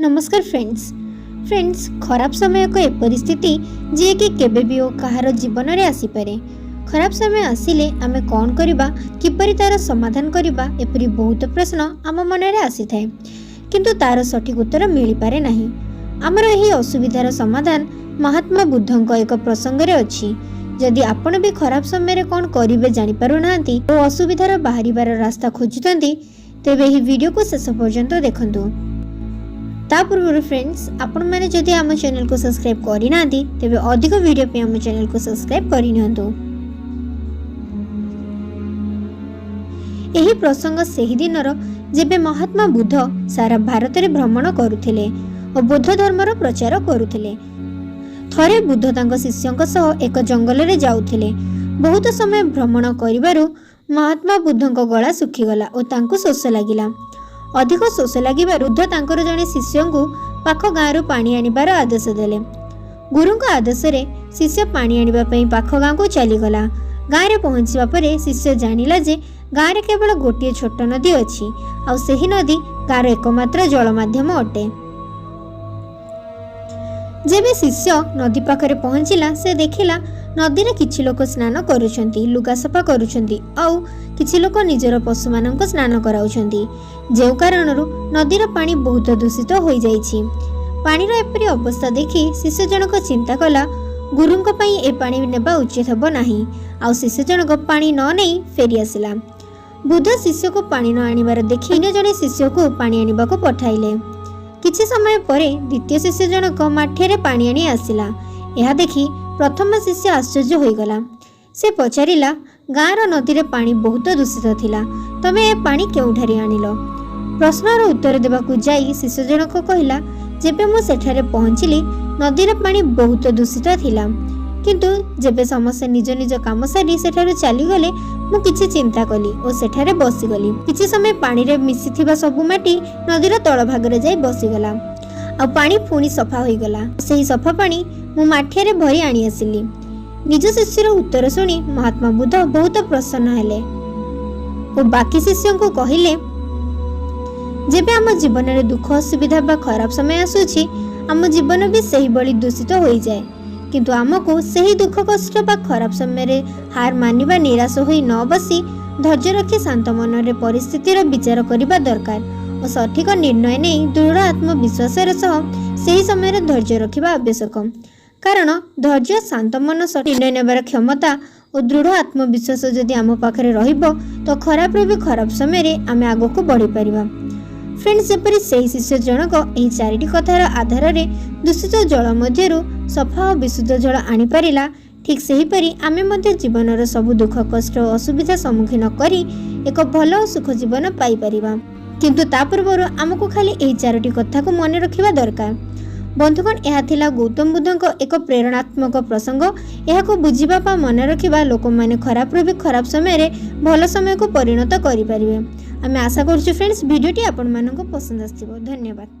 ନମସ୍କାର friends. Friends, ଖରାପ ସମୟ ଏକ ଏପରି ସ୍ଥିତି ଯିଏକି କେବେ ବି ଓ କାହାର ଜୀବନରେ ଆସିପାରେ। ଖରାପ ସମୟ ଆସିଲେ ଆମେ କ'ଣ କରିବା, କିପରି ତା'ର ସମାଧାନ କରିବା, ଏପରି ବହୁତ ପ୍ରଶ୍ନ ଆମ ମନରେ ଆସିଥାଏ, କିନ୍ତୁ ତା'ର ସଠିକ୍ ଉତ୍ତର ମିଳିପାରେ ନାହିଁ। ଆମର ଏହି ଅସୁବିଧାର ସମାଧାନ ମହାତ୍ମା ବୁଦ୍ଧଙ୍କ ଏକ ପ୍ରସଙ୍ଗରେ ଅଛି। ଯଦି ଆପଣ ବି ଖରାପ ସମୟରେ କ'ଣ କରିବେ ଜାଣିପାରୁନାହାନ୍ତି ଓ ଅସୁବିଧାର ବାହାରିବାର ରାସ୍ତା ଖୋଜୁଛନ୍ତି, ତେବେ ଏହି ଭିଡ଼ିଓକୁ ଶେଷ ପର୍ଯ୍ୟନ୍ତ ଦେଖନ୍ତୁ। ତା ପୂର୍ବରୁ ଫ୍ରେଣ୍ଡସ୍, ଆପଣମାନେ ଯଦି ଆମ ଚ୍ୟାନେଲକୁ ସବସ୍କ୍ରାଇବ୍ କରିନାହାନ୍ତି, ତେବେ ଅଧିକ ଭିଡ଼ିଓ ପାଇଁ ଆମ ଚ୍ୟାନେଲକୁ ସବସ୍କ୍ରାଇବ୍ କରିନିଅନ୍ତୁ। ଏହି ପ୍ରସଙ୍ଗ ସେହି ଦିନର, ଯେବେ ମହାତ୍ମା ବୁଦ୍ଧ ସାରା ଭାରତରେ ଭ୍ରମଣ କରୁଥିଲେ ଓ ବୌଦ୍ଧ ଧର୍ମର ପ୍ରଚାର କରୁଥିଲେ। ଥରେ ବୁଦ୍ଧ ତାଙ୍କ ଶିଷ୍ୟଙ୍କ ସହ ଏକ ଜଙ୍ଗଲରେ ଯାଉଥିଲେ। ବହୁତ ସମୟ ଭ୍ରମଣ କରିବାରୁ ମହାତ୍ମା ବୁଦ୍ଧଙ୍କ ଗଳା ଶୁଖିଗଲା ଓ ତାଙ୍କୁ ଶୋଷ ଲାଗିଲା। ଅଧିକ ଶୋଷ ଲାଗିବାରୁ ବୁଦ୍ଧ ତାଙ୍କର ଜଣେ ଶିଷ୍ୟଙ୍କୁ ପାଖ ଗାଁରୁ ପାଣି ଆଣିବାର ଆଦେଶ ଦେଲେ। ଗୁରୁଙ୍କ ଆଦେଶରେ ଶିଷ୍ୟ ପାଣି ଆଣିବା ପାଇଁ ପାଖ ଗାଁକୁ ଚାଲିଗଲା। ଗାଁରେ ପହଞ୍ଚିବା ପରେ ଶିଷ୍ୟ ଜାଣିଲା ଯେ ଗାଁରେ କେବଳ ଗୋଟିଏ ଛୋଟ ନଦୀ ଅଛି, ଆଉ ସେହି ନଦୀ ଗାଁର ଏକମାତ୍ର ଜଳ ମାଧ୍ୟମ ଅଟେ। ଯେବେ ଶିଷ୍ୟ ନଦୀ ପାଖରେ ପହଞ୍ଚିଲା, ସେ ଦେଖିଲା ନଦୀରେ କିଛି ଲୋକ ସ୍ନାନ କରୁଛନ୍ତି, ଲୁଗା ସଫା କରୁଛନ୍ତି ଆଉ କିଛି ଲୋକ ନିଜର ପଶୁମାନଙ୍କୁ ସ୍ନାନ କରାଉଛନ୍ତି, ଯେଉଁ କାରଣରୁ ନଦୀର ପାଣି ବହୁତ ଦୂଷିତ ହୋଇଯାଇଛି। ପାଣିର ଏପରି ଅବସ୍ଥା ଦେଖି ଶିଷ୍ୟ ଜଣକ ଚିନ୍ତା କଲା, ଗୁରୁଙ୍କ ପାଇଁ ଏ ପାଣି ନେବା ଉଚିତ ହେବ ନାହିଁ। ଆଉ ଶିଷ୍ୟ ଜଣକ ପାଣି ନ ନେଇ ଫେରି ଆସିଲା। ବୁଦ୍ଧ ଶିଷ୍ୟକୁ ପାଣି ନ ଆଣିବାର ଦେଖି ଅନ୍ୟ ଜଣେ ଶିଷ୍ୟକୁ ପାଣି ଆଣିବାକୁ ପଠାଇଲେ। କିଛି ସମୟ ପରେ ଦ୍ୱିତୀୟ ଶିଷ୍ୟ ଜଣକ ମାଠିଆରେ ପାଣି ଆଣି ଆସିଲା। ଏହା ଦେଖି ପ୍ରଥମ ଶିଷ୍ୟ ଆଶ୍ଚର୍ଯ୍ୟ ହୋଇଗଲା। ସେ ପଚାରିଲା, ଗାଁର ନଦୀରେ ପାଣି ବହୁତ ଦୂଷିତ ଥିଲା, ତମେ ଏ ପାଣି କେଉଁଠାରୁ ଆଣିଲ? ପ୍ରଶ୍ନର ଉତ୍ତର ଦେବାକୁ ଯାଇ ଶିଷ୍ୟ ଜଣକ କହିଲା, ଯେବେ ମୁଁ ସେଠାରେ ପହଞ୍ଚିଲି, ନଦୀର ପାଣି ବହୁତ ଦୂଷିତ ଥିଲା। କିନ୍ତୁ ଯେବେ ସମସ୍ତେ ନିଜ ନିଜ କାମ ସାରି ସେଠାରୁ ଚାଲିଗଲେ, ମୁଁ କିଛି ଚିନ୍ତା କଲି ଓ ସେଠାରେ ବସିଗଲି। କିଛି ସମୟ ପାଣିରେ ମିଶିଥିବା ସବୁ ମାଟି ନଦୀର ତଳ ଭାଗରେ ଯାଇ ବସିଗଲା ଆଉ ପାଣି ପୁଣି ସଫା ହୋଇଗଲା। ସେହି ସଫା ପାଣି ମୁଁ ମାଠିଆରେ ଭରି ଆଣି ଆସିଲି। ନିଜ ଶିଷ୍ୟର ଉତ୍ତର ଶୁଣି ମହାତ୍ମା ବୁଦ୍ଧ ବହୁତ ପ୍ରସନ୍ନ ହେଲେ ଓ ବାକି ଶିଷ୍ୟଙ୍କୁ କହିଲେ, ଯେବେ ଆମ ଜୀବନରେ ଦୁଃଖ, ଅସୁବିଧା ବା ଖରାପ ସମୟ ଆସୁଛି, ଆମ ଜୀବନ ବି ସେହିଭଳି ଦୂଷିତ ହୋଇଯାଏ। କିନ୍ତୁ ଆମକୁ ସେହି ଦୁଃଖ, କଷ୍ଟ ବା ଖରାପ ସମୟରେ ହାର ମାନିବା, ନିରାଶ ହୋଇ ନ ବସି ଧୈର୍ଯ୍ୟ ରଖି ଶାନ୍ତ ମନରେ ପରିସ୍ଥିତିର ବିଚାର କରିବା ଦରକାର ଓ ସଠିକ ନିର୍ଣ୍ଣୟ ନେଇ ଦୃଢ଼ ଆତ୍ମବିଶ୍ୱାସର ସହ ସେହି ସମୟରେ ଧୈର୍ଯ୍ୟ ରଖିବା ଆବଶ୍ୟକ। କାରଣ ଧୈର୍ଯ୍ୟ, ଶାନ୍ତ ମନ, ନିର୍ଣ୍ଣୟ ନେବାର କ୍ଷମତା ଓ ଦୃଢ଼ ଆତ୍ମବିଶ୍ୱାସ ଯଦି ଆମ ପାଖରେ ରହିବ, ତ ଖରାପରୁ ବି ଖରାପ ସମୟରେ ଆମେ ଆଗକୁ ବଢ଼ିପାରିବା। ଫ୍ରେଣ୍ଡସ୍, ଯେପରି ସେହି ଶିଷ୍ୟ ଜଣକ ଏହି ଚାରିଟି କଥାର ଆଧାରରେ ଦୂଷିତ ଜଳ ମଧ୍ୟରୁ ସଫା ଓ ବିଶୁଦ୍ଧ ଜଳ ଆଣିପାରିଲା, ଠିକ୍ ସେହିପରି ଆମେ ମଧ୍ୟ ଜୀବନର ସବୁ ଦୁଃଖ, କଷ୍ଟ ଓ ଅସୁବିଧା ସମ୍ମୁଖୀନ କରି ଏକ ଭଲ ଓ ସୁଖ ଜୀବନ ପାଇପାରିବା। କିନ୍ତୁ ତା ପୂର୍ବରୁ ଆମକୁ ଖାଲି ଏହି ଚାରୋଟି କଥାକୁ ମନେ ରଖିବା ଦରକାର। ବନ୍ଧୁଗଣ, ଏହା ଥିଲା ଗୌତମ ବୁଦ୍ଧଙ୍କ ଏକ ପ୍ରେରଣାତ୍ମକ ପ୍ରସଙ୍ଗ। ଏହାକୁ ବୁଝିବା ବା ମନେ ରଖିବା ଲୋକମାନେ ଖରାପରୁ ବି ଖରାପ ସମୟରେ ଭଲ ସମୟକୁ ପରିଣତ କରିପାରିବେ। ଆମେ ଆଶା କରୁଛୁ ଫ୍ରେଣ୍ଡସ୍, ଭିଡ଼ିଓଟି ଆପଣମାନଙ୍କୁ ପସନ୍ଦ ଆସିଥିବ। ଧନ୍ୟବାଦ।